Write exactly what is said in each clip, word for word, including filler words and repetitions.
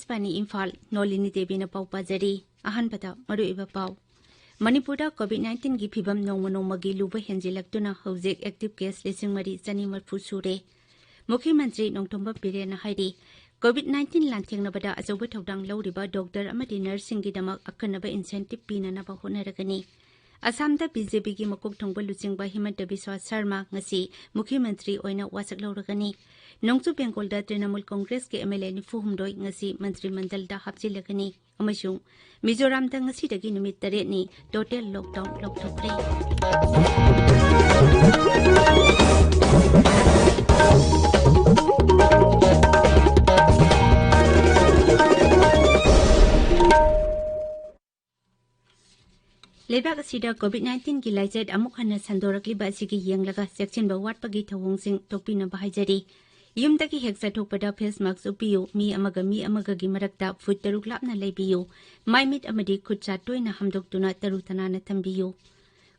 ꯄꯥꯅꯤ ꯏꯝꯐꯥꯜ, ꯅꯣꯂꯤꯅꯤ ꯗꯦꯕꯤꯅ ꯄꯥꯎ ꯄꯥꯖꯔꯤ꯫ ꯑꯍꯥꯟꯕꯗ ꯃꯔꯨꯑꯣꯏꯕ ꯄꯥꯎ꯫ ꯃꯅꯤꯄꯨꯔꯗ COVID nineteen ꯒꯤ ꯐꯤꯕꯝ ꯅꯣꯡꯃ ꯅꯣꯡꯃꯒꯤ ꯂꯨꯕ ꯍꯦꯟꯖꯤꯜꯂꯛꯇꯨꯅ ꯍꯧꯖꯤꯛ active case ꯂꯤꯁꯤꯡ ꯃꯔꯤ ꯆꯅꯤ ꯃꯔꯤꯐꯨ ꯁꯨꯔꯦ꯫ ꯃꯨꯈ꯭ꯌ ꯃꯟꯇ꯭ꯔꯤ ꯅꯣꯡꯊꯣꯝꯕꯝ ꯕꯤꯔꯦꯟꯅ ꯍꯥꯏꯔꯤ, COVID nineteen ꯂꯥꯟꯊꯦꯡꯅꯕꯗ ꯑꯆꯧꯕ ꯊꯧꯗꯥꯡ ꯂꯧꯔꯤꯕ ꯗꯣꯛꯇꯔ ꯑꯃꯗꯤ ꯅꯔꯁꯁꯤꯡꯒꯤꯗꯃꯛ ꯑꯈꯟꯅꯕ incentive ꯄꯤꯅꯅꯕ ꯍꯣꯠꯅꯔꯒꯅꯤ꯫ ꯑꯁꯥꯝꯗ BJP ꯒꯤ ꯃꯀꯣꯛ ꯊꯣꯡꯕ ꯂꯨꯆꯤꯡꯕ ꯍꯤꯃꯟꯇ ꯕꯤꯁ꯭ꯋꯥ ꯁꯔꯃ ꯉꯁꯤ ꯃꯨꯈ꯭ꯌ ꯃꯟꯇ꯭ꯔꯤ ꯑꯣꯏꯅ ꯋꯥꯁꯛ ꯂꯧꯔꯒꯅꯤ꯫ ꯅꯣꯡꯆꯨꯞ ꯕꯦꯡꯒꯣꯜꯗ ꯇ꯭ꯔꯤꯅꯃꯨꯜ ꯀꯣꯡꯒ꯭ꯔꯦꯁꯀꯤ MLA ꯅꯤꯐꯨ ꯍꯨꯝꯗꯣꯏ ꯉꯁꯤ ꯃꯟꯇ꯭ꯔꯤ ꯃꯟꯗꯜꯗ ꯍꯥꯞꯆꯤꯜꯂꯒꯅꯤ꯫ ꯑꯃꯁꯨꯡ ꯃꯤꯖꯣꯔꯥꯝꯗ ꯉꯁꯤꯗꯒꯤ ꯅꯨꯃꯤꯠ ꯇꯔꯦꯠꯅꯤ total lockdown ꯂꯧꯊꯣꯛꯈ꯭ꯔꯦ꯫ ꯂꯩꯕꯥꯛ ꯑꯁꯤꯗ COVID nineteen ꯒꯤ ꯂꯥꯏꯆꯠ ꯑꯃꯨꯛ ꯍꯟꯅ ꯁꯟꯗꯣꯔꯛꯂꯤꯕ ꯑꯁꯤꯒꯤ ꯌꯦꯡꯂꯒ ꯆꯦꯛꯁꯤꯟꯕ ꯋꯥꯠꯄꯒꯤ ꯊꯧꯑꯣꯡꯁꯤꯡ ꯇꯣꯛꯄꯤꯅꯕ ꯍꯥꯏꯖꯔꯤ꯫ ꯌꯨꯝꯗꯒꯤ ꯍꯦꯛ ꯆꯠꯊꯣꯛꯄꯗ face mask ꯎꯞꯄꯤꯌꯨ, ꯃꯤ ꯑꯃꯒ ꯃꯤ ꯑꯃꯒꯒꯤ ꯃꯔꯛꯇ ꯐꯨꯠ ꯇꯔꯨꯛ ꯂꯥꯞꯅ ꯂꯩꯕꯤꯌꯨ, ꯃꯥꯏ ꯃꯤꯠ ꯑꯃꯗꯤ ꯈꯨꯠ ꯁꯥ ꯇꯣꯏꯅ ꯍꯥꯝꯗꯣꯛꯇꯨꯅ ꯇꯔꯨ ꯇꯅꯥꯟꯅ ꯊꯝꯕꯤꯌꯨ꯫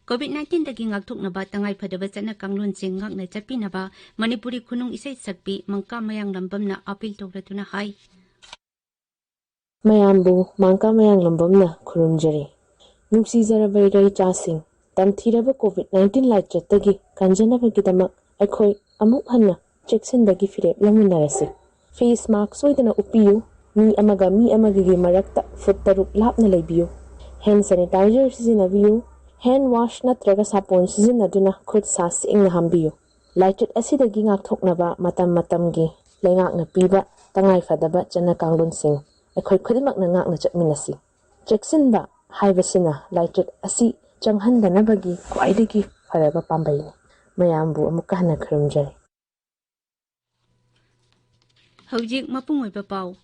COVID nineteen ꯗꯒꯤ ꯉꯥꯛꯊꯣꯛꯅꯕ ꯇꯉꯥꯏ ꯐꯗꯕ ꯆꯠꯅ ꯀꯥꯡꯂꯣꯟꯁꯤꯡ ꯉꯥꯛꯅ ꯆꯠꯄꯤꯅꯕ ꯃꯅꯤꯄꯨꯔꯤ ꯈꯨꯅꯨꯡ ꯏꯁꯩ ꯁꯛꯄꯤ ꯃꯪꯀꯥ ꯃꯌꯥꯡꯂꯝꯕꯝꯅ ꯑꯥꯄꯤꯜ ꯇꯧꯔꯗꯨꯅ ꯍꯥꯏ꯫ ꯃꯌꯥꯝꯕꯨ ꯃꯥꯡꯀꯥ ꯃꯌꯥꯡꯂꯝꯕꯝꯅ ꯈꯨꯔꯨꯝꯖꯔꯤ꯫ ꯅꯨꯡꯁꯤꯖꯔꯕ ꯏꯔꯩꯆꯥꯁꯤꯡ, ꯇꯝꯊꯤꯔꯕ COVID nineteen ꯂꯥꯏꯆꯠꯇꯒꯤ ꯀꯟꯖꯅꯕꯒꯤꯗꯃꯛ ꯑꯩꯈꯣꯏ ꯑꯃꯨꯛ ꯍꯟꯅ ꯆꯦꯛꯁꯤꯟꯕꯒꯤ ꯐꯤꯔꯦꯞ ꯂꯧꯃꯤꯟꯅꯔꯁꯤ꯫ Face mask ꯁꯣꯏꯗꯅ ꯎꯞꯄꯤꯌꯨ, ꯃꯤ ꯑꯃꯒ ꯃꯤ ꯑꯃꯒꯒꯤ ꯃꯔꯛꯇ ꯐꯨꯠ ꯇꯔꯨꯛ ꯂꯥꯞꯅ ꯂꯩꯕꯤꯌꯨ, hand sanitizer ꯁꯤꯖꯤꯟꯅꯕꯤꯌꯨ, hand wash ꯅꯠꯇ꯭ꯔꯒ ꯁꯥꯄꯣꯟ ꯁꯤꯖꯤꯟꯅꯗꯨꯅ ꯈꯨꯠ ꯁꯥ ꯁꯦꯡꯅ ꯍꯥꯝꯕꯤꯌꯨ꯫ ꯂꯥꯏꯆꯠ ꯑꯁꯤꯗꯒꯤ ꯉꯥꯛꯊꯣꯛꯅꯕ ꯃꯇꯝ ꯃꯇꯝꯒꯤ ꯂꯩꯉꯥꯛꯅ ꯄꯤꯕ ꯇꯉꯥꯏ ꯐꯗꯕ ꯆꯠꯅ ꯀꯥꯡꯂꯣꯟꯁꯤꯡ ꯑꯩꯈꯣꯏ ꯈꯨꯗꯤꯡꯃꯛꯅ ꯉꯥꯛꯅ ꯆꯠꯃꯤꯟꯅꯁꯤ꯫ ꯆꯦꯛꯁꯤꯟꯕ ꯍꯥꯏꯕꯁꯤꯅ ꯂꯥꯏꯆꯠ ꯑꯁꯤ ꯆꯪꯍꯟꯗꯅꯕꯒꯤ ꯈ꯭ꯋꯥꯏꯗꯒꯤ ꯐꯔꯕ ꯄꯥꯝꯕꯩꯅꯤ꯫ ꯃꯌꯥꯝꯕꯨ ꯑꯃꯨꯛꯀ ꯍꯟꯅ ꯈꯨꯔꯨꯝꯖꯔꯤ꯫ ꯍꯧꯖꯤꯛ ꯃꯄꯨꯡ ꯑꯣꯏꯕ ꯄꯥꯎ꯫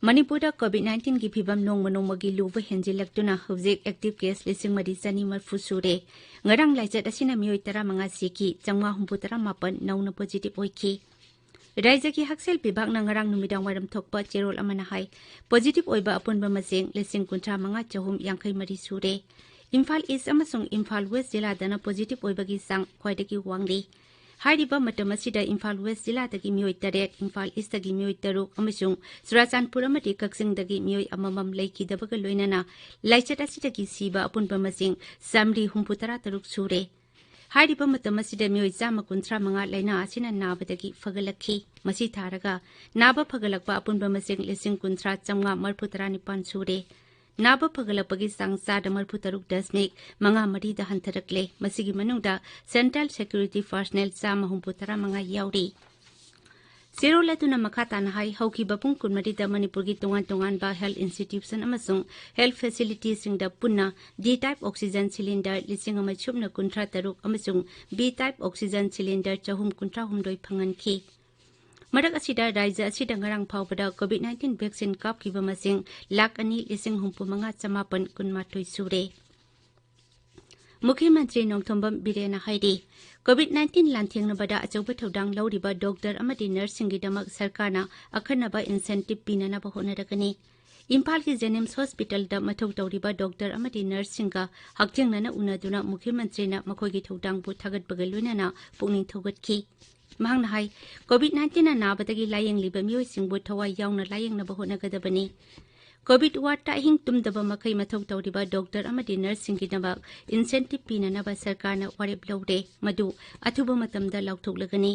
ꯃꯅꯤꯄꯨꯔꯗ COVID nineteen ꯒꯤ ꯐꯤꯕꯝ ꯅꯣꯡꯃ ꯅꯣꯡꯃꯒꯤ ꯂꯨꯕ ꯍꯦꯟꯖꯤꯜꯂꯛꯇꯨꯅ ꯍꯧꯖꯤꯛ active case ꯂꯤꯁꯤꯡ ꯃꯔꯤ ꯆꯅꯤ ꯃꯔꯤꯐꯨ ꯁꯨꯔꯦ꯫ ꯉꯔꯥꯡ ꯂꯥꯏꯆꯠ ꯑꯁꯤꯅ ꯃꯤꯑꯣꯏ ꯇꯔꯥꯃꯉꯥ ꯁꯤꯈꯤ, ꯆꯥꯝꯃꯉꯥ ꯍꯨꯝꯐꯨ ꯇꯔꯥꯃꯥꯄꯟ ꯅꯧꯅ positive ꯑꯣꯏꯈꯤ꯫ ꯔꯥꯏꯖ꯭ꯌꯒꯤ ꯍꯛꯁꯦꯜ ꯕꯤꯚꯥꯒꯅ ꯉꯔꯥꯡ ꯅꯨꯃꯤꯗꯥꯡ ꯋꯥꯏꯔꯝ ꯊꯣꯛꯄ ꯆꯦꯔꯣꯜ ꯑꯃꯅ ꯍꯥꯏ, positive ꯑꯣꯏꯕ ꯑꯄꯨꯟꯕ ꯃꯁꯤꯡ ꯂꯤꯁꯤꯡ ꯀꯨꯟꯊ꯭ꯔꯥ ꯃꯉꯥ ꯆꯍꯨꯝ ꯌꯥꯡꯈꯩ ꯃꯔꯤ ꯁꯨꯔꯦ꯫ ꯏꯝꯐꯥꯜ East ꯑꯃꯁꯨꯡ ꯏꯝꯐꯥꯜ West ꯖꯤꯂꯥꯗꯅ positive ꯑꯣꯏꯕꯒꯤ ꯆꯥꯡ ꯈ꯭ꯋꯥꯏꯗꯒꯤ ꯋꯥꯡꯂꯤ꯫ ꯍꯥꯏꯔꯤꯕ ꯃꯇꯝ ꯑꯁꯤꯗ ꯏꯝꯐꯥꯜ ꯋꯦꯁ ꯖꯤꯂꯥꯗꯒꯤ ꯃꯤꯑꯣꯏ ꯇꯔꯦꯠ, ꯏꯝꯐꯥꯜ ꯏꯁꯇꯒꯤ ꯃꯤꯑꯣꯏ ꯇꯔꯨꯛ ꯑꯃꯁꯨꯡ ꯆꯨꯔꯥꯆꯥꯟꯄꯨꯔ ꯑꯃꯗꯤ ꯀꯛꯆꯤꯡꯗꯒꯤ ꯃꯤꯑꯣꯏ ꯑꯃꯃꯝ ꯂꯩꯈꯤꯗꯕꯒ ꯂꯣꯏꯅꯅ ꯂꯥꯏꯆꯠ ꯑꯁꯤꯗꯒꯤ ꯁꯤꯕ ꯑꯄꯨꯟꯕ ꯃꯁꯤꯡ ꯆꯥꯃꯔꯤ ꯍꯨꯝꯐꯨ ꯇꯔꯥ ꯇꯔꯨꯛ ꯁꯨꯔꯦ꯫ ꯍꯥꯏꯔꯤꯕ ꯃꯇꯝ ꯑꯁꯤꯗ ꯃꯤꯑꯣꯏ ꯆꯥꯝꯃ ꯀꯨꯟꯊ꯭ꯔꯥ ꯃꯉꯥ ꯂꯥꯏꯅꯥ ꯑꯁꯤꯅ ꯅꯥꯕꯗꯒꯤ ꯐꯒꯠꯂꯛꯈꯤ꯫ ꯃꯁꯤ ꯊꯥꯔꯒ ꯅꯥꯕ ꯐꯒꯠꯂꯛꯄ ꯑꯄꯨꯟꯕ ꯃꯁꯤꯡ ꯂꯤꯁꯤꯡ ꯀꯨꯟꯊ꯭ꯔꯥ ꯆꯥꯝꯃꯉꯥ ꯃꯔꯤꯐꯨ ꯇꯔꯥ ꯅꯤꯄꯥꯟ ꯁꯨꯔꯦ꯫ ꯅꯥꯕ ꯐꯒꯠꯂꯛꯄꯒꯤ ꯆꯥꯡ ꯆꯥꯗ ꯃꯔꯤꯐꯨ ꯇꯔꯨꯛ ꯗꯁꯃꯤꯛ ꯃꯉꯥ ꯃꯔꯤꯗ ꯍꯟꯊꯔꯛꯂꯦ꯫ ꯃꯁꯤꯒꯤ ꯃꯅꯨꯡꯗ ꯁꯦꯟꯇ꯭ꯔꯦꯜ ꯁꯦꯀ꯭ꯌꯨꯔꯤꯇꯤ ꯄꯥꯔꯁꯅꯦꯜ ꯆꯥꯝꯃ ꯍꯨꯝꯐꯨ ꯇꯔꯥ ꯃꯉꯥ ꯌꯥꯎꯔꯤ꯫ ꯆꯦꯔꯣꯜ ꯑꯗꯨꯅ ꯃꯈꯥ ꯇꯥꯅ ꯍꯥꯏ, ꯍꯧꯈꯤꯕ ꯄꯨꯡ ꯀꯨꯟꯃꯔꯤꯗ ꯃꯅꯤꯄꯨꯔꯒꯤ ꯇꯣꯉꯥꯟ ꯇꯣꯉꯥꯟꯕ ꯍꯦꯜꯊ ꯏꯟꯁꯇꯤꯇ꯭ꯌꯨꯁꯟ ꯑꯃꯁꯨꯡ ꯍꯦꯜꯊ ꯐꯦꯁꯤꯂꯤꯇꯤꯁꯤꯡꯗ ꯄꯨꯟꯅ ꯗꯤ ꯇꯥꯏꯞ ꯑꯣꯛꯁꯤꯖꯟ ꯁꯤꯂꯤꯟꯗꯔ ꯂꯤꯁꯤꯡ ꯑꯃ ꯁꯨꯞꯅ ꯀꯨꯟꯊ꯭ꯔꯥ ꯇꯔꯨꯛ ꯑꯃꯁꯨꯡ ꯕꯤ ꯇꯥꯏꯞ ꯑꯣꯛꯁꯤꯖꯟ ꯁꯤꯂꯤꯟꯗꯔ ꯆꯍꯨꯝ ꯀꯨꯟꯊ꯭ꯔꯥ ꯍꯨꯝꯗꯣꯏ ꯐꯪꯍꯟꯈꯤ꯫ ꯃꯔꯛ ꯑꯁꯤꯗ, ꯔꯥꯖ꯭ꯌ ꯑꯁꯤꯗ ꯉꯔꯥꯡ ꯐꯥꯎꯕꯗ ꯀꯣꯚꯤꯗ ꯅꯥꯏꯟꯇꯤꯟ ꯚꯦꯛꯁꯤꯟ ꯀꯥꯞꯈꯤꯕ ꯃꯁꯤꯡ ꯂꯥꯈ ꯑꯅꯤ ꯂꯤꯁꯤꯡ ꯍꯨꯝꯐꯨ ꯃꯉꯥ ꯆꯃꯥꯄꯟ ꯀꯨꯟꯃꯥꯊꯣꯏ ꯁꯨꯔꯦ꯫ ꯃꯨꯈ꯭ꯌ ꯃꯟꯇ꯭ꯔꯤ ꯅꯣꯡꯊꯣꯝꯕꯝ ꯕꯤꯔꯦꯟꯅ ꯍꯥꯏꯔꯤ, ꯀꯣꯚꯤꯗ ꯅꯥꯏꯟꯇꯤꯟ ꯂꯥꯟꯊꯦꯡꯅꯕꯗ ꯑꯆꯧꯕ ꯊꯧꯗꯥꯡ ꯂꯧꯔꯤꯕ ꯗꯣꯛꯇꯔ ꯑꯃꯗꯤ ꯅꯔꯁꯁꯤꯡꯒꯤꯗꯃꯛ ꯁꯔꯀꯥꯔꯅ ꯑꯈꯟꯅꯕ ꯏꯟꯁꯦꯟꯇꯤꯚ ꯄꯤꯅꯅꯕ ꯍꯣꯠꯅꯔꯒꯅꯤ꯫ ꯏꯝꯐꯥꯜꯒꯤ ꯖꯦꯅꯤꯝꯁ ꯍꯣꯁꯄꯤꯇꯥꯜꯗ ꯃꯊꯧ ꯇꯧꯔꯤꯕ ꯗꯣꯛꯇꯔ ꯑꯃꯗꯤ ꯅꯔꯁꯁꯤꯡꯒ ꯍꯛꯊꯦꯡꯅꯅ ꯎꯅꯗꯨꯅ ꯃꯨꯈ꯭ꯌ ꯃꯟꯇ꯭ꯔꯤꯅ ꯃꯈꯣꯏꯒꯤ ꯊꯧꯗꯥꯡꯕꯨ ꯊꯥꯒꯠꯄꯒ ꯂꯣꯏꯅꯅ ꯄꯨꯛꯅꯤꯡ ꯊꯧꯒꯠꯈꯤ꯫ ꯃꯍꯥꯛꯅ ꯍꯥꯏ, ꯀꯣꯚꯤꯗ ꯅꯥꯏꯟꯇꯤꯟꯅ ꯅꯥꯕꯗꯒꯤ ꯂꯥꯌꯦꯡꯂꯤꯕ ꯃꯤꯑꯣꯏꯁꯤꯡꯕꯨ ꯊꯋꯥꯏ ꯌꯥꯎꯅ ꯂꯥꯌꯦꯡꯅꯕ ꯍꯣꯠꯅꯒꯗꯕꯅꯤ꯫ ꯀꯣꯚꯤꯗ ꯋꯥꯔꯗꯇ ꯑꯍꯤꯡ ꯇꯨꯝꯗꯕ ꯃꯈꯩ ꯃꯊꯧ ꯇꯧꯔꯤꯕ ꯗꯣꯛꯇꯔ ꯑꯃꯗꯤ ꯅꯔꯁꯁꯤꯡꯒꯤꯗꯃꯛ ꯏꯟꯁꯦꯟꯇꯤꯚ ꯄꯤꯅꯅꯕ ꯁꯔꯀꯥꯔꯅ ꯋꯥꯔꯦꯞ ꯂꯧꯔꯦ꯫ ꯃꯗꯨ ꯑꯊꯨꯕ ꯃꯇꯝꯗ ꯂꯥꯎꯊꯣꯛꯂꯒꯅꯤ꯫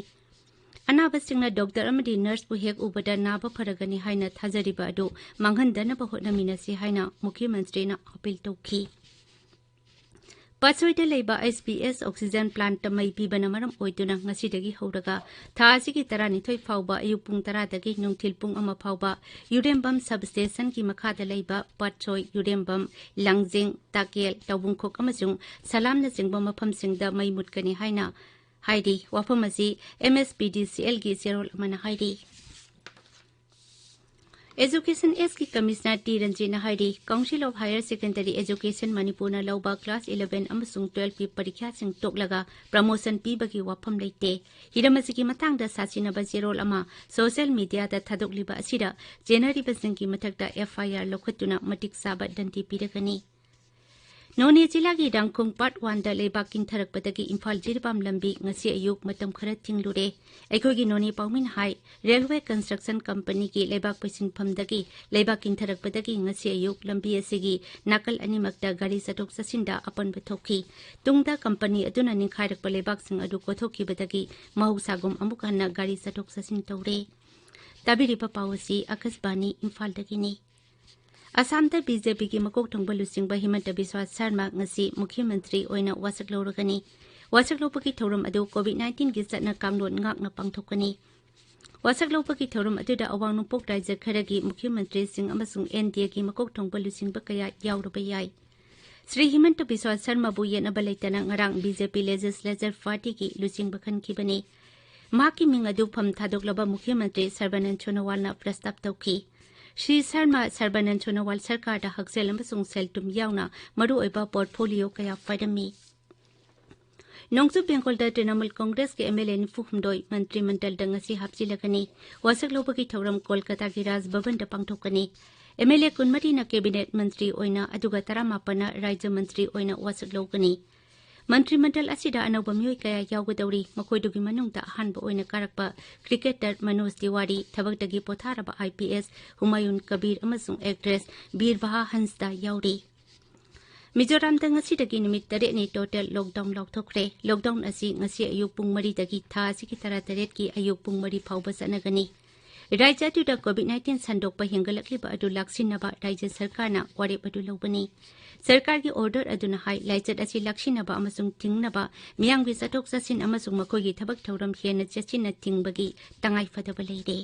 ꯑꯅꯥꯕꯁꯤꯡꯅ ꯗꯣꯛꯇꯔ ꯑꯃꯗꯤ ꯅꯔꯁꯄꯨ ꯍꯦꯛ ꯎꯕꯗ ꯅꯥꯕ ꯐꯔꯒꯅꯤ ꯍꯥꯏꯅ ꯊꯥꯖꯔꯤꯕ ꯑꯗꯨ ꯃꯥꯡꯍꯟꯗꯅꯕ ꯍꯣꯠꯅꯃꯤꯟꯅꯁꯤ ꯍꯥꯏꯅ ꯃꯨꯈ꯭ꯌ ꯃꯟꯇ꯭ꯔꯤꯅ ꯑꯄꯤꯜ ꯇꯧꯈꯤ꯫ ꯄꯥꯠꯁꯣꯏꯗ ꯂꯩꯕ ꯑꯩꯆ ꯄꯤ ꯑꯦꯁ ꯑꯣꯛꯁꯤꯖꯟ ꯄ꯭ꯂꯥꯟꯠꯇ ꯃꯩ ꯄꯤꯕꯅ ꯃꯔꯝ ꯑꯣꯏꯗꯨꯅ ꯉꯁꯤꯗꯒꯤ ꯍꯧꯔꯒ ꯊꯥ ꯑꯁꯤꯒꯤ ꯇꯔꯥꯅꯤꯊꯣꯏ ꯐꯥꯎꯕ ꯑꯌꯨꯛ ꯄꯨꯡ ꯇꯔꯥꯗꯒꯤ ꯅꯨꯡꯊꯤꯜ ꯄꯨꯡ ꯑꯃ ꯐꯥꯎꯕ ꯌꯨꯔꯦꯝꯕꯝ ꯁꯕꯁ꯭ꯇꯦꯁꯟꯒꯤ ꯃꯈꯥꯗ ꯂꯩꯕ ꯄꯥꯠꯁꯣꯏ, ꯌꯨꯔꯦꯝꯕꯝ, ꯂꯥꯡꯖꯤꯡ, ꯇꯥꯀꯦꯜ, ꯇꯧꯕꯨꯡꯈꯣꯛ ꯑꯃꯁꯨꯡ ꯁꯂꯥꯝꯅꯆꯤꯡꯕ ꯃꯐꯝꯁꯤꯡꯗ ꯃꯩ ꯃꯨꯠꯀꯅꯤ ꯍꯥꯏꯅ ꯍꯥꯏꯔꯤ꯫ ꯋꯥꯐꯝ ꯑꯁꯤ ꯑꯦꯝ ꯑꯦꯁ ꯄꯤ ꯗꯤ ꯁꯤ ꯑꯦꯜꯒꯤ ꯆꯦꯔꯣꯜ ꯑꯃꯅ ꯍꯥꯏꯔꯤ꯫ ꯑꯦꯖꯨꯀꯦꯁꯟ ꯑꯦꯁꯀꯤ ꯀꯃꯤꯁꯅꯔ ꯇꯤ ꯔꯟꯖꯤꯠꯅ ꯍꯥꯏꯔꯤ, Council of Higher Secondary Education ꯃꯅꯤꯄꯨꯔꯅ ꯂꯧꯕ ꯀ꯭ꯂꯥꯁ ꯏꯂꯦꯚꯦꯟ ꯑꯃꯁꯨꯡ ꯇꯨꯋꯦꯜꯐꯀꯤ ꯄꯔꯤꯈ꯭ꯌꯥꯁꯤꯡ ꯇꯣꯛꯂꯒ ꯄ꯭ꯔꯃꯣꯁꯟ ꯄꯤꯕꯒꯤ ꯋꯥꯐꯝ ꯂꯩꯇꯦ꯫ ꯍꯤꯔꯝ ꯑꯁꯤꯒꯤ ꯃꯇꯥꯡꯗ ꯁꯥꯁꯤꯟꯅꯕ ꯆꯦꯔꯣꯜ ꯑꯃ ꯁꯣꯁꯤꯌꯦꯜ ꯃꯤꯗꯤꯌꯥꯗ ꯊꯥꯗꯣꯛꯂꯤꯕ ꯑꯁꯤꯗ ꯆꯦꯟꯅꯔꯤꯕꯁꯤꯡꯒꯤ ꯃꯊꯛꯇ ꯑꯦꯐ ꯑꯥꯏ ꯑꯥꯔ ꯂꯧꯈꯠꯇꯨꯅ ꯃꯇꯤꯛ ꯆꯥꯕ ꯗꯟꯗꯤ ꯄꯤꯔꯒꯅꯤ꯫ ꯅꯣꯅꯦ ꯖꯤꯂꯥꯒꯤ ꯔꯥꯡꯈꯣꯡ ꯄꯥꯔꯠ ꯋꯥꯟꯗ ꯂꯩꯕꯥꯛ ꯀꯤꯟꯊꯔꯛꯄꯗꯒꯤ ꯏꯝꯐꯥꯜ ꯖꯤꯔꯤꯕꯥꯝ ꯂꯝꯕꯤ ꯉꯁꯤ ꯑꯌꯨꯛ ꯃꯇꯝ ꯈꯔ ꯊꯤꯡꯂꯨꯔꯦ꯫ ꯑꯩꯈꯣꯏꯒꯤ ꯅꯣꯅꯦ ꯄꯥꯎꯃꯤꯅ ꯍꯥꯏ, ꯔꯦꯜꯋꯦ ꯀꯟꯁꯇ꯭ꯔꯛꯁꯟ ꯀꯝꯄꯅꯤꯒꯤ ꯂꯩꯕꯥꯛ ꯄꯩꯁꯤꯟꯐꯝꯗꯒꯤ ꯂꯩꯕꯥꯛ ꯀꯤꯟꯊꯔꯛꯄꯗꯒꯤ ꯉꯁꯤ ꯑꯌꯨꯛ ꯂꯝꯕꯤ ꯑꯁꯤꯒꯤ ꯅꯥꯀꯜ ꯑꯅꯤꯃꯛꯇ ꯒꯥꯔꯤ ꯆꯠꯊꯣꯛ ꯆꯠꯁꯤꯟꯗ ꯑꯄꯟꯕ ꯊꯣꯛꯈꯤ꯫ ꯇꯨꯡꯗ ꯀꯝꯄꯅꯤ ꯑꯗꯨꯅ ꯅꯤꯡꯈꯥꯏꯔꯛꯄ ꯂꯩꯕꯥꯛꯁꯤꯡ ꯑꯗꯨ ꯀꯣꯊꯣꯛꯈꯤꯕꯗꯒꯤ ꯃꯍꯧꯁꯥꯒꯨꯝ ꯑꯃꯨꯛ ꯍꯟꯅ ꯒꯥꯔꯤ ꯆꯠꯊꯣꯛ ꯆꯠꯁꯤꯟ ꯇꯧꯔꯦ꯫ ꯇꯥꯕꯤꯔꯤꯕ ꯄꯥꯎ ꯑꯁꯤ ꯑꯥꯀꯥꯁꯕꯥꯅꯤ ꯏꯝꯐꯥꯜꯗꯒꯤꯅꯤ꯫ ꯑꯁꯥꯝꯗ ꯕꯤ ꯖꯦ ꯄꯤꯒꯤ ꯃꯀꯣꯛ ꯊꯣꯡꯕ ꯂꯨꯆꯤꯡꯕ ꯍꯤꯃꯟꯇ ꯕꯤꯁ꯭ꯋꯥ ꯁꯔꯃ ꯉꯁꯤ ꯃꯨꯈ꯭ꯌ ꯃꯟꯇ꯭ꯔꯤ ꯑꯣꯏꯅ ꯋꯥꯁꯛ ꯂꯧꯔꯒꯅꯤ꯫ ꯋꯥꯁꯛ ꯂꯧꯕꯒꯤ ꯊꯧꯔꯝ ꯑꯗꯨ ꯀꯣꯚꯤꯗ ꯅꯥꯏꯟꯇꯤꯟꯒꯤ ꯆꯠꯅ ꯀꯥꯡꯂꯣꯟ ꯉꯥꯛꯅ ꯄꯥꯡꯊꯣꯛꯀꯅꯤ꯫ ꯋꯥꯁꯛ ꯂꯧꯕꯒꯤ ꯊꯧꯔꯝ ꯑꯗꯨꯗ ꯑꯋꯥꯡ ꯅꯣꯡꯄꯣꯛ ꯔꯥꯖ꯭ꯌ ꯈꯔꯒꯤ ꯃꯨꯈ꯭ꯌ ꯃꯟꯇ꯭ꯔꯤꯁꯤꯡ ꯑꯃꯁꯨꯡ ꯑꯦꯟ ꯗꯤ ꯑꯦꯒꯤ ꯃꯀꯣꯛ ꯊꯣꯡꯕ ꯂꯨꯆꯤꯡꯕ ꯀꯌꯥ ꯌꯥꯎꯔꯨꯕ ꯌꯥꯏ꯫ ꯁ꯭ꯔꯤ ꯍꯤꯃꯟꯇ ꯕꯤꯁ꯭ꯋꯥ ꯁꯔꯃꯕꯨ ꯌꯦꯠꯅꯕ ꯂꯩꯇꯅ ꯉꯔꯥꯡ ꯕꯤ ꯖꯦ ꯄꯤ ꯂꯦꯖꯤꯁꯂꯦꯆꯔ ꯄꯥꯔꯇꯤꯒꯤ ꯂꯨꯆꯤꯡꯕ ꯈꯟꯈꯤꯕꯅꯤ꯫ ꯃꯍꯥꯛꯀꯤ ꯃꯤꯡ ꯑꯗꯨ ꯐꯝ ꯊꯥꯗꯣꯛꯂꯕ ꯃꯨꯈ꯭ꯌ ꯃꯟꯇ꯭ꯔꯤ ꯁꯔꯕꯥꯅꯟꯗ ꯁꯣꯅꯣꯋꯥꯜꯅ ꯄ꯭ꯔꯁꯇꯥꯞ ꯇꯧꯈꯤ꯫ ꯁ꯭ꯔꯤ ꯁꯔꯃ ꯁꯔꯕꯥꯅꯟꯗ ꯁꯣꯅꯣꯋꯥꯜ ꯁꯔꯀꯥꯔꯗ ꯍꯛꯁꯦꯜ ꯑꯃꯁꯨꯡ ꯁꯦꯜ ꯊꯨꯝ ꯌꯥꯎꯅ ꯃꯔꯨꯑꯣꯏꯕ ꯄꯣꯔꯠꯐꯣꯂꯤꯑꯣ ꯀꯌꯥ ꯄꯥꯏꯔꯝꯃꯤ꯫ ꯅꯣꯡꯆꯨꯞ ꯕꯦꯡꯒꯣꯜꯗ ꯇ꯭ꯔꯤꯅꯃꯨꯜ ꯀꯣꯡꯒ꯭ꯔꯦꯁꯀꯤ ꯑꯦꯝ ꯑꯦꯜ ꯑꯦ ꯅꯤꯐꯨ ꯍꯨꯝꯗꯣꯏ ꯃꯟꯇ꯭ꯔꯤ ꯃꯟꯗꯜꯗ ꯉꯁꯤ ꯍꯥꯞꯆꯤꯜꯂꯒꯅꯤ꯫ ꯋꯥꯁꯛ ꯂꯧꯕꯒꯤ ꯊꯧꯔꯝ ꯀꯣꯜꯀꯇꯥꯒꯤ ꯔꯥꯖ ꯚꯕꯟꯗ ꯄꯥꯡꯊꯣꯛꯀꯅꯤ꯫ ꯑꯦꯝ ꯑꯦꯜ ꯑꯦ ꯀꯨꯟꯃꯔꯤꯅ ꯀꯦꯕꯤꯅꯦꯠ ꯃꯟꯇ꯭ꯔꯤ ꯑꯣꯏꯅ, ꯑꯗꯨꯒ ꯇꯔꯥꯃꯥꯄꯟꯅ ꯔꯥꯖ꯭ꯌ ꯃꯟꯇ꯭ꯔꯤ ꯑꯣꯏꯅ ꯋꯥꯁꯛ ꯂꯧꯒꯅꯤ꯫ ꯃꯟꯇ꯭ꯔꯤ ꯃꯟꯗꯜ ꯑꯁꯤꯗ ꯑꯅꯧꯕ ꯃꯤꯑꯣꯏ ꯀꯌꯥ ꯌꯥꯎꯒꯗꯧꯔꯤ꯫ ꯃꯈꯣꯏꯗꯨꯒꯤ ꯃꯅꯨꯡꯗ ꯑꯍꯥꯟꯕ ꯑꯣꯏꯅ ꯀꯥꯔꯛꯄ ꯀ꯭ꯔꯤꯀꯦꯇꯔ ꯃꯅꯣꯖ ꯇꯤꯋꯥꯔꯤ, ꯊꯕꯛꯇꯒꯤ ꯄꯣꯊꯥꯔꯕ ꯑꯥꯏ ꯄꯤ ꯑꯦꯁ ꯍꯨꯃꯥꯌꯨꯟ ꯀꯕꯤꯔ ꯑꯃꯁꯨꯡ ꯑꯦꯛꯇ꯭ꯔꯦꯁ ꯕꯤꯔꯕꯍꯥ ꯍꯟꯁꯗꯥ ꯌꯥꯎꯔꯤ꯫ ꯃꯤꯖꯣꯔꯥꯝꯗ ꯉꯁꯤꯗꯒꯤ ꯅꯨꯃꯤꯠ ꯇꯔꯦꯠꯅꯤ ꯇꯣꯇꯦꯜ ꯂꯣꯛꯗꯥꯎꯟ ꯂꯥꯎꯊꯣꯛꯈ꯭ꯔꯦ꯫ ꯂꯣꯛꯗꯥꯎꯟ ꯑꯁꯤ ꯉꯁꯤ ꯑꯌꯨꯛ ꯄꯨꯡ ꯃꯔꯤꯗꯒꯤ ꯊꯥ ꯑꯁꯤꯒꯤ ꯇꯔꯥꯇꯔꯦꯠꯀꯤ ꯑꯌꯨꯛ ꯄꯨꯡ ꯃꯔꯤ ꯐꯥꯎꯕ ꯆꯠꯅꯒꯅꯤ꯫ ꯔꯥꯖ꯭ꯌ ꯑꯗꯨꯗ ꯀꯣꯚꯤꯗ ꯅꯥꯏꯟꯇꯤꯟ ꯁꯟꯗꯣꯛꯄ ꯍꯦꯟꯒꯠꯂꯛꯂꯤꯕ ꯑꯗꯨ ꯂꯥꯛꯁꯤꯟꯅꯕ ꯔꯥꯖ꯭ꯌ ꯁꯔꯀꯥꯔꯅ ꯋꯥꯔꯦꯞ ꯑꯗꯨ ꯂꯧꯕꯅꯤ꯫ ꯁꯔꯀꯥꯔꯒꯤ ꯑꯣꯔꯗꯔ ꯑꯗꯨꯅ ꯍꯥꯏ, ꯂꯥꯏꯆꯠ ꯑꯁꯤ ꯂꯥꯛꯁꯤꯟꯅꯕ ꯑꯃꯁꯨꯡ ꯊꯤꯡꯅꯕ ꯃꯤꯌꯥꯝꯒꯤ ꯆꯠꯊꯣꯛ ꯆꯠꯁꯤꯟ ꯑꯃꯁꯨꯡ ꯃꯈꯣꯏꯒꯤ ꯊꯕꯛ ꯊꯧꯔꯝ ꯍꯦꯟꯅ ꯆꯦꯠꯁꯤꯟꯅ ꯊꯤꯡꯕꯒꯤ ꯇꯉꯥꯏ ꯐꯗꯕ ꯂꯩꯔꯦ꯫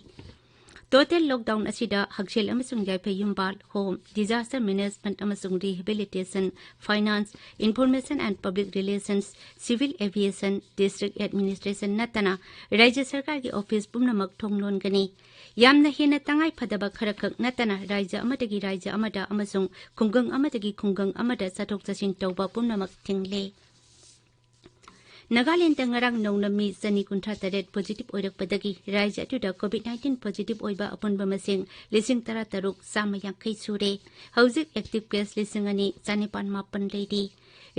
ꯇꯣꯇꯦꯜ ꯂꯣꯛꯗꯥꯎꯟ ꯑꯁꯤꯗ ꯍꯛꯁꯦꯜ ꯑꯃꯁꯨꯡ ꯌꯥꯏꯐ ꯌꯨꯝꯕꯥꯜ, ꯍꯣꯝ, ꯗꯤꯖꯥꯁꯇꯔ ꯃꯦꯅꯦꯖꯃꯦꯟꯠ ꯑꯃꯁꯨꯡ rehabilitation, finance, information and public relations, civil aviation, district administration ꯅꯠꯇꯅ ꯔꯥꯖ꯭ꯌ ꯁꯔꯀꯥꯔꯒꯤ ꯑꯣꯐꯤꯁ ꯄꯨꯝꯅꯃꯛ ꯊꯣꯡ ꯂꯣꯟꯒꯅꯤ꯫ ꯌꯥꯝꯅ ꯍꯦꯟꯅ ꯇꯉꯥꯏ ꯐꯗꯕ ꯈꯔꯈꯛ ꯅꯠꯇꯅ ꯔꯥꯖ꯭ꯌ ꯑꯃꯗꯒꯤ ꯔꯥꯖ꯭ꯌ ꯑꯃꯗ ꯑꯃꯁꯨꯡ ꯈꯨꯡꯒꯪ ꯑꯃꯗꯒꯤ ꯈꯨꯡꯒꯪ ꯑꯃꯗ ꯆꯠꯊꯣꯛ ꯆꯠꯁꯤꯟ ꯇꯧꯕ ꯄꯨꯝꯅꯃꯛ ꯊꯤꯡꯂꯦ꯫ ꯅꯥꯒꯥꯂꯦꯟꯗ ꯉꯔꯥꯡ ꯅꯧꯅ ꯃꯤ ꯆꯅꯤ ꯀꯨꯟꯊ꯭ꯔꯥ ꯇꯔꯦꯠ positive ꯑꯣꯏꯔꯛꯄꯗꯒꯤ ꯔꯥꯖ꯭ꯌ ꯑꯗꯨꯗ COVID nineteen positive ꯑꯣꯏꯕ ꯑꯄꯨꯟꯕ ꯃꯁꯤꯡ ꯂꯤꯁꯤꯡ ꯇꯔꯥ ꯇꯔꯨꯛ ꯆꯥꯝꯃ ꯌꯥꯡꯈꯩ ꯁꯨꯔꯦ꯫ ꯍꯧꯖꯤꯛ active case ꯂꯤꯁꯤꯡ ꯑꯅꯤ ꯆꯥꯅꯤꯄꯥꯟ ꯃꯥꯄꯟ ꯂꯩꯔꯤ꯫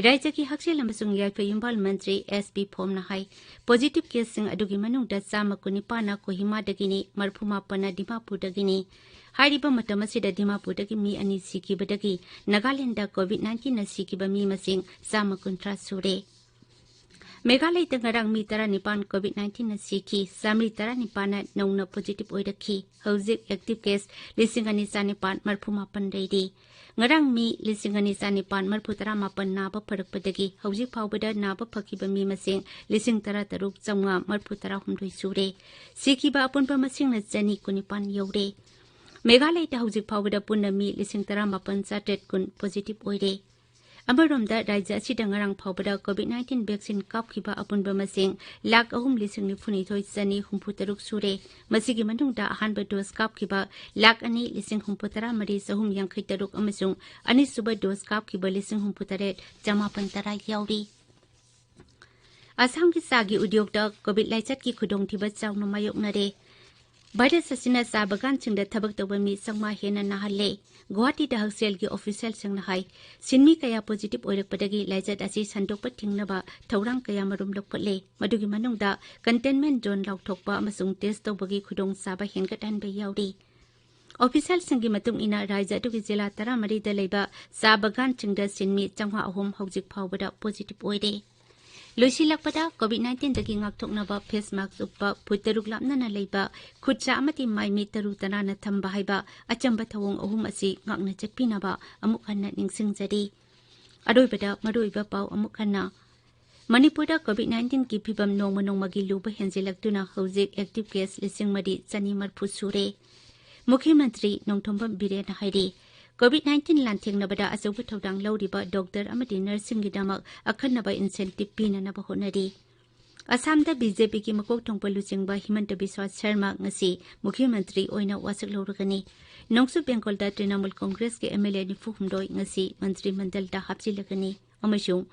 ꯔꯥꯖ꯭ꯌꯒꯤ ꯍꯛꯁꯦꯜ ꯑꯃꯁꯨꯡ ꯌꯥꯏꯐ ꯌꯨꯝꯕꯥꯜ ꯃꯟꯇ꯭ꯔꯤ S B ꯐꯣꯝꯅ ꯍꯥꯏ, positive caseꯁꯤꯡ ꯑꯗꯨꯒꯤ ꯃꯅꯨꯡꯗ ꯆꯥꯝꯃ ꯀꯨꯟꯅꯤꯄꯥꯟꯅ ꯀꯣꯍꯤꯃꯥꯗꯒꯤꯅꯤ, ꯃꯔꯤꯐꯨ ꯃꯥꯄꯟꯅ ꯗꯤꯃꯥꯄꯨꯔꯗꯒꯤꯅꯤ꯫ ꯍꯥꯏꯔꯤꯕ ꯃꯇꯝ ꯑꯁꯤꯗ ꯗꯤꯃꯥꯄꯨꯔꯗꯒꯤ ꯃꯤ ꯑꯅꯤ ꯁꯤꯈꯤꯕꯗꯒꯤ ꯅꯥꯒꯥꯂꯦꯟꯗ COVID nineteenꯅ ꯁꯤꯈꯤꯕ ꯃꯤ ꯃꯁꯤꯡ ꯆꯥꯝꯃ ꯀꯨꯟꯊ꯭ꯔꯥ ꯁꯨꯔꯦ꯫ ꯃꯦꯘꯥꯂꯌꯗ ꯉꯔꯥꯡ ꯃꯤ ꯇꯔꯥꯅꯤꯄꯥꯟ COVID nineteenꯅ ꯁꯤꯈꯤ, ꯆꯥꯃꯔꯤ ꯇꯔꯥꯅꯤꯄꯥꯟꯅ ꯅꯧꯅ positive ꯑꯣꯏꯔꯛꯈꯤ꯫ ꯍꯧꯖꯤꯛ active case ꯂꯤꯁꯤꯡ ꯑꯅꯤ ꯆꯥꯅꯤꯄꯥꯟ ꯃꯔꯤꯐꯨ ꯃꯥꯄꯟ ꯂꯩꯔꯤ꯫ ꯉꯔꯥꯡ ꯃꯤ ꯂꯤꯁꯤꯡ ꯑꯅꯤ ꯆꯥꯅꯤꯄꯥꯟ ꯃꯔꯤꯐꯨ ꯇꯔꯥꯃꯥꯄꯟ ꯅꯥꯕ ꯐꯔꯛꯄꯗꯒꯤ ꯍꯧꯖꯤꯛ ꯐꯥꯎꯕꯗ ꯅꯥꯕ ꯐꯈꯤꯕ ꯃꯤ ꯃꯁꯤꯡ ꯂꯤꯁꯤꯡ ꯇꯔꯥ ꯇꯔꯨꯛ ꯆꯥꯝꯃꯉꯥ ꯃꯔꯤꯐꯨ ꯇꯔꯥꯍꯨꯝꯗꯣꯏ ꯁꯨꯔꯦ꯫ ꯁꯤꯈꯤꯕ ꯑꯄꯨꯟꯕ ꯃꯁꯤꯡꯅ ꯆꯅꯤ ꯀꯨꯟꯅꯤꯄꯥꯟ ꯌꯧꯔꯦ꯫ ꯃꯦꯘꯥꯂꯌꯗ ꯍꯧꯖꯤꯛ ꯐꯥꯎꯕꯗ ꯄꯨꯟꯅ ꯃꯤ ꯂꯤꯁꯤꯡ ꯇꯔꯥꯃꯥꯄꯟ ꯆꯥꯇ꯭ꯔꯦꯠ ꯀꯨꯟ positive ꯑꯣꯏꯔꯦ꯫ ꯑꯃꯔꯣꯝꯗ, ꯔꯥꯖ꯭ꯌ ꯑꯁꯤꯗ ꯉꯔꯥꯡ ꯐꯥꯎꯕꯗ COVID nineteen vaccine ꯀꯥꯞꯈꯤꯕ ꯑꯄꯨꯟꯕ ꯃꯁꯤꯡ ꯂꯥꯈ ꯑꯍꯨꯝ ꯂꯤꯁꯤꯡ ꯅꯤꯐꯨꯅꯤꯊꯣꯏ ꯆꯅꯤ ꯍꯨꯝꯐꯨ ꯇꯔꯨꯛ ꯁꯨꯔꯦ꯫ ꯃꯁꯤꯒꯤ ꯃꯅꯨꯡꯗ ꯑꯍꯥꯟꯕ dose ꯀꯥꯞꯈꯤꯕ ꯂꯥꯈ ꯑꯅꯤ ꯂꯤꯁꯤꯡ ꯍꯨꯝꯐꯨ ꯇꯔꯥ ꯃꯔꯤ ꯆꯍꯨꯝ ꯌꯥꯡꯈꯩ ꯇꯔꯨꯛ ꯑꯃꯁꯨꯡ ꯑꯅꯤꯁꯨꯕ dose ꯀꯥꯞꯈꯤꯕ ꯂꯤꯁꯤꯡ ꯍꯨꯝꯐꯨ ꯇꯔꯦꯠ ꯆꯃꯥꯄꯟ ꯇꯔꯥ ꯌꯥꯎꯔꯤ꯫ ꯑꯁꯥꯝꯒꯤ ꯆꯥꯒꯤ ꯎꯗ꯭ꯌꯣꯛꯇ COVID ꯂꯥꯏꯆꯠꯀꯤ ꯈꯨꯗꯣꯡꯊꯤꯕ ꯆꯥꯎꯅ ꯃꯥꯌꯣꯛꯅꯔꯦ꯫ ꯚꯥꯏꯔꯁ ꯑꯁꯤꯅ ꯆꯥ ꯕꯒꯥꯟꯁꯤꯡꯗ ꯊꯕꯛ ꯇꯧꯕ ꯃꯤ ꯆꯥꯝꯃꯉꯥ ꯍꯦꯟꯅ ꯅꯥꯍꯜꯂꯦ꯫ ꯒꯨꯋꯥꯍꯥꯇꯤꯗ ꯍꯛꯁꯦꯜꯒꯤ ꯑꯣꯐꯤꯁꯤꯌꯦꯜꯁꯤꯡꯅ ꯍꯥꯏ, ꯁꯤꯟꯃꯤ ꯀꯌꯥ positive ꯑꯣꯏꯔꯛꯄꯗꯒꯤ ꯂꯥꯏꯆꯠ ꯑꯁꯤ ꯁꯟꯗꯣꯛꯄ ꯊꯤꯡꯅꯕ ꯊꯧꯔꯥꯡ ꯀꯌꯥ ꯃꯔꯨꯝ ꯂꯧꯈꯠꯂꯦ꯫ ꯃꯗꯨꯒꯤ ꯃꯅꯨꯡꯗ containment zone ꯂꯥꯎꯊꯣꯛꯄ ꯑꯃꯁꯨꯡ test ꯇꯧꯕꯒꯤ ꯈꯨꯗꯣꯡꯆꯥꯕ ꯍꯦꯟꯒꯠꯍꯟꯕ ꯌꯥꯎꯔꯤ꯫ ꯑꯣꯐꯤꯁꯤꯌꯦꯜꯁꯤꯡꯒꯤ ꯃꯇꯨꯡ ꯏꯟꯅ, ꯔꯥꯖ꯭ꯌ ꯑꯗꯨꯒꯤ ꯖꯤꯂꯥ ꯇꯔꯥꯃꯔꯤꯗ ꯂꯩꯕ ꯆꯥ ꯕꯒꯥꯟꯁꯤꯡꯗ ꯁꯤꯟꯃꯤ ꯆꯥꯝꯃꯉꯥ ꯑꯍꯨꯝ ꯍꯧꯖꯤꯛ ꯐꯥꯎꯕꯗ positive ꯑꯣꯏꯔꯦ꯫ ꯂꯣꯏꯁꯤꯜꯂꯛꯄꯗ, COVID nineteenꯗꯒꯤ ꯉꯥꯛꯊꯣꯛꯅꯕ face mask ꯎꯞꯄ, ꯐꯨꯠ ꯇꯔꯨꯛ ꯂꯥꯞꯅꯅ ꯂꯩꯕ, ꯈꯨꯠꯁꯥ ꯑꯃꯗꯤ ꯃꯥꯏ ꯃꯤꯠ ꯇꯔꯨ ꯇꯅꯥꯟꯅ ꯊꯝꯕ ꯍꯥꯏꯕ ꯑꯆꯝꯕ ꯊꯧꯑꯣꯡ ꯑꯍꯨꯝ ꯑꯁꯤ ꯉꯥꯛꯅ ꯆꯠꯄꯤꯅꯕ ꯑꯃꯨꯛ ꯍꯟꯅ ꯅꯤꯡꯁꯤꯡꯖꯔꯤ꯫ ꯑꯔꯣꯏꯕꯗ ꯃꯔꯨꯑꯣꯏꯕ ꯄꯥꯎ ꯑꯃꯨꯛ ꯍꯟꯅ꯫ ꯃꯅꯤꯄꯨꯔꯗ COVID nineteenꯒꯤ ꯐꯤꯚꯝ ꯅꯣꯡꯃ ꯅꯣꯡꯃꯒꯤ ꯂꯨꯕ ꯍꯦꯟꯖꯤꯜꯂꯛꯇꯨꯅ ꯍꯧꯖꯤꯛ active case ꯂꯤꯁꯤꯡ ꯃꯔꯤ ꯆꯅꯤ ꯃꯔꯤꯐꯨ ꯁꯨꯔꯦ꯫ ꯃꯨꯈ꯭ꯌ ꯃꯟꯇ꯭ꯔꯤ ꯅꯣꯡꯊꯣꯝꯕꯝ ꯕꯤꯔꯦꯟꯅ ꯍꯥꯏꯔꯤ, COVID nineteen ꯂꯥꯟꯊꯦꯡꯅꯕꯗ ꯑꯆꯧꯕ ꯊꯧꯗꯥꯡ ꯂꯧꯔꯤꯕ ꯗꯣꯛꯇꯔ ꯑꯃꯗꯤ ꯅꯔꯁꯁꯤꯡꯒꯤꯗꯃꯛ ꯑꯈꯟꯅꯕ incentive ꯄꯤꯅꯅꯕ ꯍꯣꯠꯅꯔꯤ꯫ ꯑꯁꯥꯝꯗ BJPꯒꯤ ꯃꯀꯣꯛ ꯊꯣꯡꯕ ꯂꯨꯆꯤꯡꯕ ꯍꯤꯃꯟꯇ ꯕꯤꯁ꯭ꯋꯥ ꯁꯔꯃ ꯉꯁꯤ ꯃꯨꯈ꯭ꯌ ꯃꯟꯇ꯭ꯔꯤ ꯑꯣꯏꯅ ꯋꯥꯁꯛ ꯂꯧꯔꯒꯅꯤ꯫ ꯅꯣꯡꯆꯨꯞ ꯕꯦꯡꯒꯣꯜꯗ ꯇ꯭ꯔꯤꯅꯃꯨꯜ ꯀꯣꯡꯒ꯭ꯔꯦꯁꯀꯤ MLA ꯅꯤꯐꯨ ꯍꯨꯝꯗꯣꯏ ꯉꯁꯤ ꯃꯟꯇ꯭ꯔꯤ ꯃꯟꯗꯜꯗ ꯍꯥꯞꯆꯤꯜꯂꯒꯅꯤ ꯑꯃꯁꯨꯡ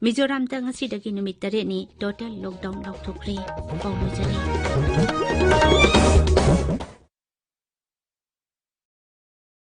ꯃꯤꯖꯣꯔꯥꯝꯗ ꯉꯁꯤꯗꯒꯤ ꯅꯨꯃꯤꯠ ꯇꯔꯦꯠꯅꯤ total lockdown ꯂꯥꯎꯊꯣꯛꯈ꯭ꯔꯦ꯫ ꯄꯥꯎ ꯂꯣꯏꯖꯔꯦ꯫